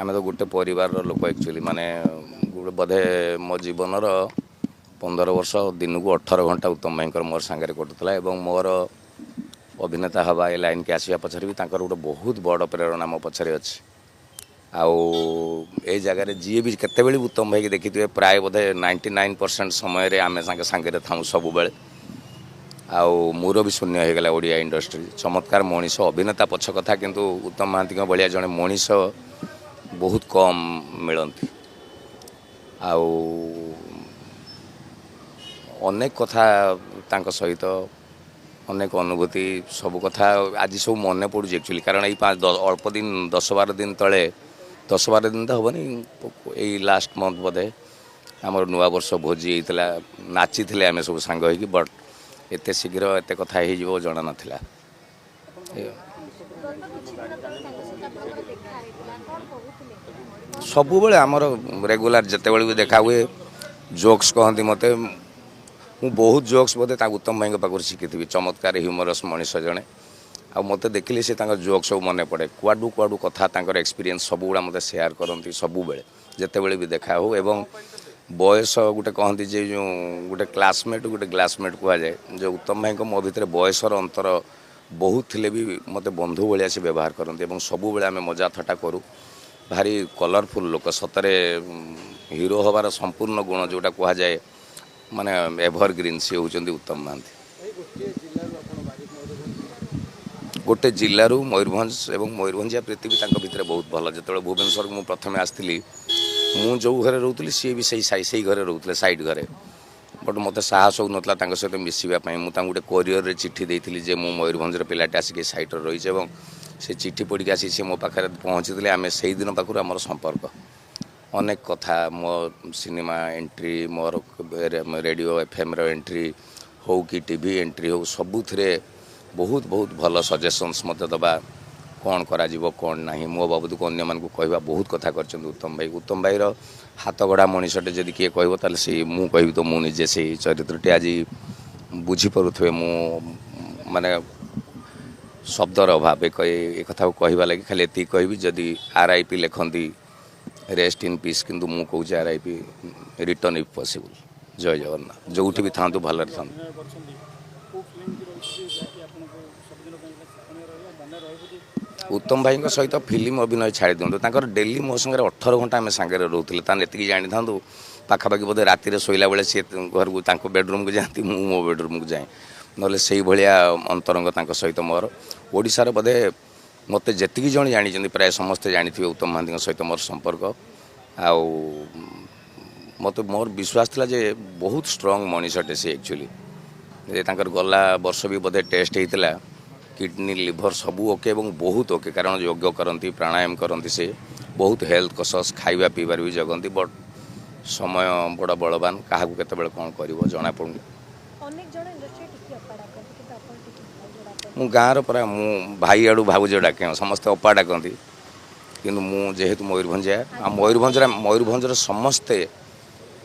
ଆମେ ତ ଗୋଟେ ପରିବାରର ଲୋକ ଆକ୍ଚୁଆଲି। ମାନେ ଗୋଟେ ବୋଧେ ମୋ ଜୀବନର 15 ବର୍ଷ ଦିନକୁ 18 ଘଣ୍ଟା ଉତ୍ତମ ଭାଇଙ୍କର ମୋର ସାଙ୍ଗରେ କଟୁଥିଲା ଏବଂ ମୋର ଅଭିନେତା ହେବା, ଏ ଲାଇନ୍କି ଆସିବା ପଛରେ ବି ତାଙ୍କର ଗୋଟେ ବହୁତ ବଡ଼ ପ୍ରେରଣା ମୋ ପଛରେ ଅଛି। ଆଉ ଏଇ ଜାଗାରେ ଯିଏ ବି କେତେବେଳେ ବି ଉତ୍ତମ ଭାଇକି ଦେଖିଥିବେ, ପ୍ରାୟ ବୋଧେ 99% ସମୟରେ ଆମେ ସାଙ୍ଗେ ସାଙ୍ଗରେ ଥାଉଁ ସବୁବେଳେ। ଆଉ ମୋର ବି ଶୂନ୍ୟ ହେଇଗଲା ଓଡ଼ିଆ ଇଣ୍ଡଷ୍ଟ୍ରି। ଚମତ୍କାର ମଣିଷ, ଅଭିନେତା ପଛ କଥା, କିନ୍ତୁ ଉତ୍ତମ ମହାନ୍ତିଙ୍କ ଭଳିଆ ଜଣେ ମଣିଷ ବହୁତ କମ୍ ମିଳନ୍ତି। ଆଉ ଅନେକ କଥା ତାଙ୍କ ସହିତ, ଅନେକ ଅନୁଭୂତି, ସବୁ କଥା ଆଜି ସବୁ ମନେ ପଡ଼ୁଛି ଆକ୍ଚୁଆଲି। କାରଣ ଏଇ 5 ଅଳ୍ପ ଦିନ, 10-12 ଦିନ ତଳେ, 10-12 ଦିନ ତ ହେବନି, ଏଇ ଲାଷ୍ଟ ମନ୍ଥ ବୋଧେ ଆମର ନୂଆବର୍ଷ ଭୋଜି ହେଇଥିଲା, ନାଚିଥିଲେ ଆମେ ସବୁ ସାଙ୍ଗ ହେଇକି। ବଟ୍ ଏତେ ଶୀଘ୍ର ଏତେ କଥା ହେଇଯିବ ଜଣା ନଥିଲା। ଗତ କିଛି ଦିନ ତଳେ ତାଙ୍କ ସହିତ ଆପଣଙ୍କର ଦେଖା ହେଇଥିଲା, କ'ଣ କହୁଥିଲେ? ସବୁବେଳେ ଆମର ରେଗୁଲାର ଯେତେବେଳେ ବି ଦେଖା ହୁଏ, ଜୋକ୍ସ କହନ୍ତି ମୋତେ। ମୁଁ ବହୁତ ଜୋକ୍ସ ବୋଧେ ତା ଉତ୍ତମ ଭାଇଙ୍କ ପାଖରୁ ଶିଖିଥିବି। ଚମତ୍କାର ହ୍ୟୁମରସ୍ ମଣିଷ ଜଣେ। ଆଉ ମୋତେ ଦେଖିଲେ ସେ ତାଙ୍କ ଜୋକ୍ ସବୁ ମନେ ପଡ଼େ। କୁଆଡ଼ୁ କୁଆଡ଼ୁ କଥା, ତାଙ୍କର ଏକ୍ସପିରିଏନ୍ସ ସବୁଗୁଡ଼ା ମୋତେ ସେୟାର କରନ୍ତି ସବୁବେଳେ, ଯେତେବେଳେ ବି ଦେଖା ହଉ। ଏବଂ ବୟସ ଗୋଟେ କହନ୍ତି ଯେ ଯେଉଁ ଗୋଟେ କ୍ଲାସମେଟ୍, ଗୋଟେ ଗ୍ଲାସମେଟ୍ କୁହାଯାଏ, ଯେ ଉତ୍ତମ ଭାଇଙ୍କ ମୋ ଭିତରେ ବୟସର ଅନ୍ତର ବହୁତ ଥିଲେ ବି ମୋତେ ବନ୍ଧୁ ଭଳିଆ ସେ ବ୍ୟବହାର କରନ୍ତି ଏବଂ ସବୁବେଳେ ଆମେ ମଜା ଥଟ୍ଟା କରୁ। ଭାରି କଲରଫୁଲ୍ ଲୋକ ସତରେ। ହିରୋ ହେବାର ସମ୍ପୂର୍ଣ୍ଣ ଗୁଣ ଯେଉଁଟା କୁହାଯାଏ, ମାନେ ଏଭରଗ୍ରିନ୍, ସିଏ ହେଉଛନ୍ତି ଉତ୍ତମ ମହାନ୍ତି। ଭାଇ, ଗୋଟିଏ ଜିଲ୍ଲାରୁ ଆପଣ ବାରିକ ମୟୂରଭଞ୍ଜ। ଗୋଟେ ଜିଲ୍ଲାରୁ ମୟୂରଭଞ୍ଜ ଏବଂ ମୟୂରଭଞ୍ଜିଆ ପ୍ରୀତି ବି ତାଙ୍କ ଭିତରେ ବହୁତ ଭଲ। ଯେତେବେଳେ ଭୁବନେଶ୍ୱରକୁ ମୁଁ ପ୍ରଥମେ ଆସିଥିଲି, ମୁଁ ଯେଉଁ ଘରେ ରହୁଥିଲି, ସିଏ ବି ସେଇ ସେଇ ଘରେ ରହୁଥିଲେ, ସାଇଡ଼୍ ଘରେ। ବଟ୍ ମୋତେ ସାହସ ହେଉନଥିଲା ତାଙ୍କ ସହିତ ମିଶିବା ପାଇଁ। ମୁଁ ତାଙ୍କୁ ଗୋଟେ କୋରିଅରରେ ଚିଠି ଦେଇଥିଲି ଯେ ମୁଁ ମୟୂରଭଞ୍ଜର ପିଲାଟେ, ଆସିକି ସାଇଡ଼୍ରେ ରହିଛି ଏବଂ ସେ ଚିଠି ପଢ଼ିକି ଆସି ସେ ମୋ ପାଖରେ ପହଞ୍ଚିଥିଲେ। ଆମେ ସେଇଦିନ ପାଖରୁ ଆମର ସମ୍ପର୍କ। ଅନେକ କଥା, ମୋ ସିନେମା ଏଣ୍ଟ୍ରି, ମୋର ରେଡ଼ିଓ ଏଫ୍ଏମ୍ର ଏଣ୍ଟ୍ରି ହଉ କି ଟିଭି ଏଣ୍ଟ୍ରି ହଉ, ସବୁଥିରେ ବହୁତ ବହୁତ ଭଲ ସଜେସନ୍ସ ମୋତେ ଦେବା, କ'ଣ କରାଯିବ କ'ଣ ନାହିଁ, ମୋ ବାବଦକୁ ଅନ୍ୟମାନଙ୍କୁ କହିବା, ବହୁତ କଥା କରିଛନ୍ତି ଉତ୍ତମ ଭାଇ। ଉତ୍ତମ ଭାଇର ହାତ ଗଢ଼ା ମଣିଷଟେ ଯଦି କିଏ କହିବ, ତାହେଲେ ସେଇ ମୁଁ କହିବି। ତ ମୁଁ ନିଜେ ସେଇ ଚରିତ୍ରଟି ଆଜି ବୁଝିପାରୁଥିବେ। ମୁଁ ମାନେ ଶବ୍ଦର ଅଭାବ ଏ କଥାକୁ କହିବା ଲାଗି। ଖାଲି ଏତିକି କହିବି, ଯଦି ଆର୍ I P ଲେଖନ୍ତି, ରେଷ୍ଟ ଇନ୍ ପିସ୍, କିନ୍ତୁ ମୁଁ କହୁଛି ଆର୍ I P, return if possible. ଜୟ ଜଗନ୍ନାଥ। ଯେଉଁଠି ବି ଥାଆନ୍ତୁ, ଭଲରେ ଥାଆନ୍ତୁ। ଅଭିନୟ କରିଛନ୍ତି, କେଉଁ ଫିଲ୍ମଟି ରହିଛି ଯେ ଯାହାକି ଆପଣଙ୍କୁ ସବୁଦିନ ପାଇଁ ଶିକ୍ଷଣୀୟ ରହିବ, ମନେ ରହିବ ଯେ ଉତ୍ତମ ଭାଇଙ୍କ ସହିତ ଫିଲ୍ମ ଅଭିନୟ ଛାଡ଼ି ଦିଅନ୍ତୁ, ତାଙ୍କର ଡେଲି ମୋ ସାଙ୍ଗରେ 18 ଘଣ୍ଟା ଆମେ ସାଙ୍ଗରେ ରହୁଥିଲେ। ତାହେଲେ ଏତିକି ଜାଣିଥାନ୍ତୁ, ପାଖାପାଖି ବୋଧେ ରାତିରେ ଶୋଇଲା ବେଳେ ସିଏ ଘରକୁ ତାଙ୍କ ବେଡ଼ରୁମ୍କୁ ଯାଆନ୍ତି, ମୁଁ ମୋ ବେଡ଼ରୁମ୍କୁ ଯାଏ। ନହେଲେ ସେଇଭଳିଆ ଅନ୍ତରଙ୍ଗ ତାଙ୍କ ସହିତ ମୋର। ଓଡ଼ିଶାର ବୋଧେ ମୋତେ ଯେତିକି ଜଣ ଜାଣିଛନ୍ତି, ପ୍ରାୟ ସମସ୍ତେ ଜାଣିଥିବେ ଉତ୍ତମ ମହାନ୍ତିଙ୍କ ସହିତ ମୋର ସମ୍ପର୍କ। ଆଉ ମୋତେ ମୋର ବିଶ୍ୱାସ ଥିଲା ଯେ ବହୁତ ଷ୍ଟ୍ରଙ୍ଗ ମଣିଷଟେ ସେ ଆକ୍ଚୁଆଲି। ଯେ ତାଙ୍କର ଗଲା ବର୍ଷ ବି ବୋଧେ ଟେଷ୍ଟ ହେଇଥିଲା, କିଡ଼ନୀ, ଲିଭର ସବୁ ଓକେ ଏବଂ ବହୁତ ଓକେ। କାରଣ ଯୋଗ କରନ୍ତି, ପ୍ରାଣାୟାମ କରନ୍ତି, ସେ ବହୁତ ହେଲ୍ଥ କନସସ୍, ଖାଇବା ପିଇବାରେ ବି ଜଗନ୍ତି। ବଟ୍ ସମୟ ବଡ଼ ବଳବାନ, କାହାକୁ କେତେବେଳେ କ'ଣ କରିବ ଜଣାପଡ଼ୁନି। ଅନେକ ଜଣ ଇଣ୍ଡଷ୍ଟ୍ରି ଟିକି ଅପା ଡାକନ୍ତି, କିନ୍ତୁ ଆପଣ ଟିକି ଭାଉଜ ଡାକନ୍ତି। ମୁଁ ଗାଁର ପରା, ମୁଁ ଭାଇ ଆଡ଼ୁ ଭାଉଜ ଡାକେ। ସମସ୍ତେ ଅପା ଡାକନ୍ତି, କିନ୍ତୁ ମୁଁ ଯେହେତୁ ମୟୂରଭଞ୍ଜିଆ ଆଉ ମୟୂରଭଞ୍ଜର ସମସ୍ତେ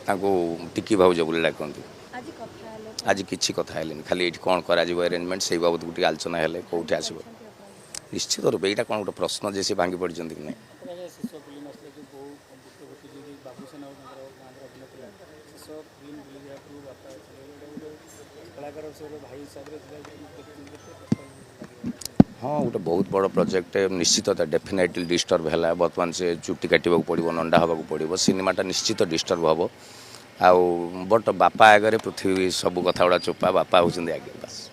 ତାଙ୍କୁ ଟିକି ଭାଉଜ ବୋଲି ଡାକନ୍ତି। ଆଜି କଥା ହେଲେ? ଆଜି କିଛି କଥା ହେଲେନି। ଖାଲି ଏଇଠି କ'ଣ କରାଯିବ ଆରେଞ୍ଜମେଣ୍ଟ, ସେଇ ବାବଦକୁ ଟିକେ ଆଲୋଚନା ହେଲେ, କେଉଁଠି ଆସିବ। ଅଛନ୍ତି ଆପଣ? ନିଶ୍ଚିତ ରୂପେ। ଏଇଟା କ'ଣ ଗୋଟେ ପ୍ରଶ୍ନ ଯେ ସେ ଭାଙ୍ଗି ପଡ଼ିଛନ୍ତି କି ନାହିଁ? ଆପଣ ଆଜ୍ଞା, ଶେଷ ଫିଲ୍ମ ଆସିଲା ଯେଉଁ ବୋଉ ବୁଟ ଭୁଟି, ଯିଏକି ବାବୁସାନ ଆଉ ତାଙ୍କର ଗାଁର ଅଭିନୟ ଥିଲା, ଶେଷ ଫିଲ୍ମ ବୁଲି ଯିବା ପୂର୍ବରୁ ବାପା ଚାଲିଗଲେ। ଏଇଟା ଗୋଟେ କଳାକାର ହିସାବରେ, ଭାଇ ହିସାବରେ ଥିଲା, କେତେ କଷ୍ଟ ଲାଗିବ? ହଁ, ଗୋଟେ ବହୁତ ବଡ଼ ପ୍ରୋଜେକ୍ଟ, ନିଶ୍ଚିତ ଡେଫିନେଟଲି ଡିଷ୍ଟର୍ବ ହେଲା। ବର୍ତ୍ତମାନ ସେ ଚୁଟି କାଟିବାକୁ ପଡ଼ିବ, ନଣ୍ଡା ହେବାକୁ ପଡ଼ିବ, ସିନେମାଟା ନିଶ୍ଚିତ ଡିଷ୍ଟର୍ବ ହେବ। ଆଉ ବଟ୍ ବାପା ଆଗରେ ପୃଥିବୀ ସବୁ କଥା ଗୁଡ଼ା ଚୋପା। ବାପା ହେଉଛନ୍ତି ଆଗେ, ବାସ୍।